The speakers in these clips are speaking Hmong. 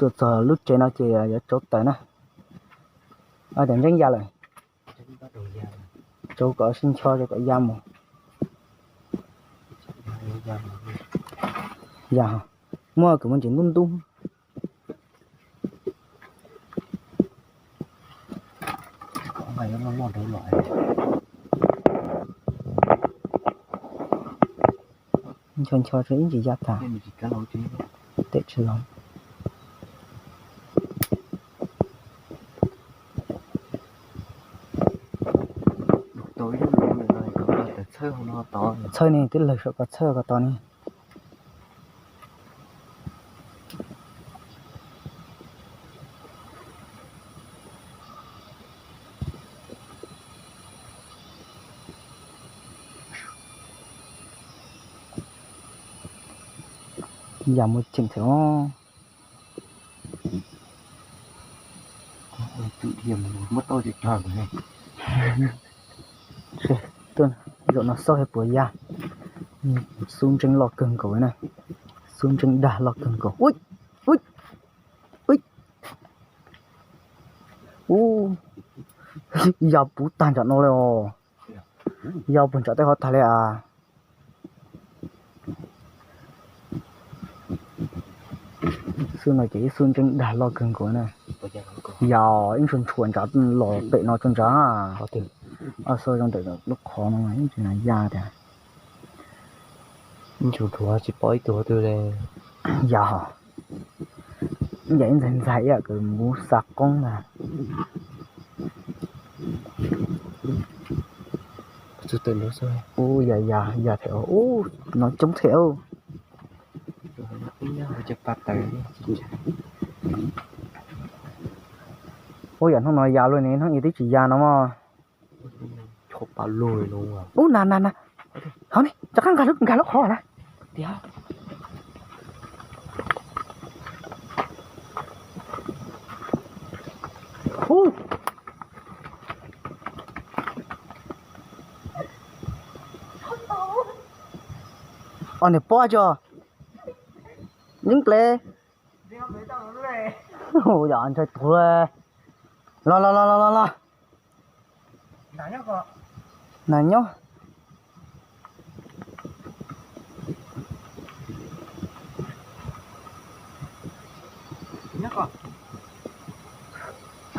Tuaj txog lub tsev no ces yuav tsau tawm na. Cov ntseeb ya lawm. Tsau kom sib ncho, tsau kom ya mus. Ya, muab kws muaj ntsis ntub ntub. Ncho ncho tso ib ntsis ya tag. Tem tsis los. Txhawj ne, twb lawg saum ko txhawj ko tod ne. Yam muaj ceem thiab. Zaum no xauj puas ya. Xub ntseeb loj kawg nkaus na. Xub ntseeb dag loj kawg nkaus. Ub, ub, ub. Ya puv tag nram no li os. Ya puag nram tej qhov tag li as. Xub no ces ib xub ntseeb dag loj kawg nkaus na. Yog ib ntshua ntshua ntshav los pem no tso ntshav. Ob xub zoo ntawm lub qhov no ib ntsis no ya tiag. Ib ntshua ntshua tsis pom ib tug twg li. Yog, yam ib ntxaig ntxaig ib yam kws muv xa qoob ntag. Ub, ya ya ya thiab, ub, no coob thiab. Ub, yam hnub no ya luaj ne, hnub ib twb tsis ya no mog. Ub, na na na, hov ne, rov qab nkag lub qhov na. Os, niam pob tso, yeeb plev. Yog ntshai tuag. Los los los los los. Nas nyob.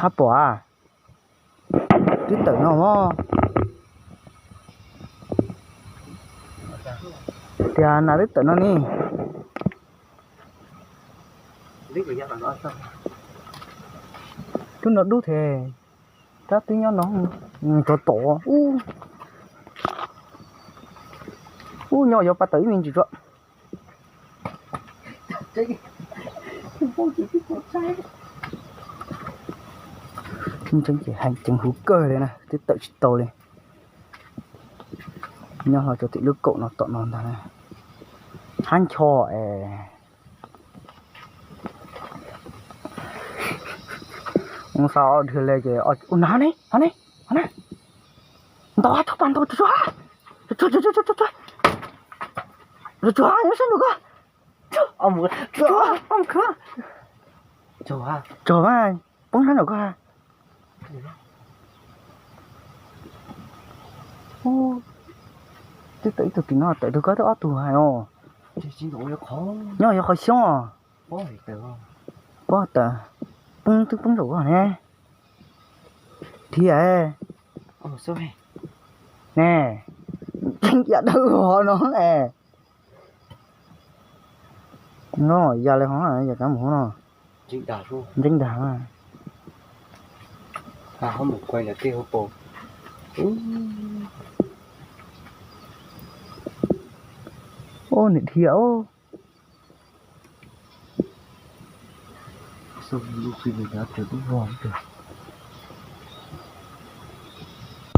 Hab pom, twb tawm no mog. Tias nas twb tawm no ne. Twb no dub thiab, tab twb nyob no. Tsov tom ub. Ub, nyob yuav pas tawm ib me ntsis tso. Tseeb ces heev ceev huv kawg li na, twb tawm tsis tau li. Nyob hlo rau tim lub kaum no tom no ntag. Hab ncho es. Ua xav ob dhwg le ces ua nav ne, nav ne, nav ne. Ntau, tsob pas ntau, tsuag tsuag, tsuag tsuag, nyob sab nraum ko. Tsuag, tsuag, tsuag, poob sab nraum ko. Twb tawm ib tug tim no, tawm tug ko twb ob tug hais os. Nyob yuav qhov xyoob os. Pob tawm, poob twb poob nraum ko ne. Thiab ne, yeej yam dawb hov no es. No ya li ho yam kav mus no. Ntseeb dag. Ub, niam dhia ub. Xub lub fij li cov tseem tub vog.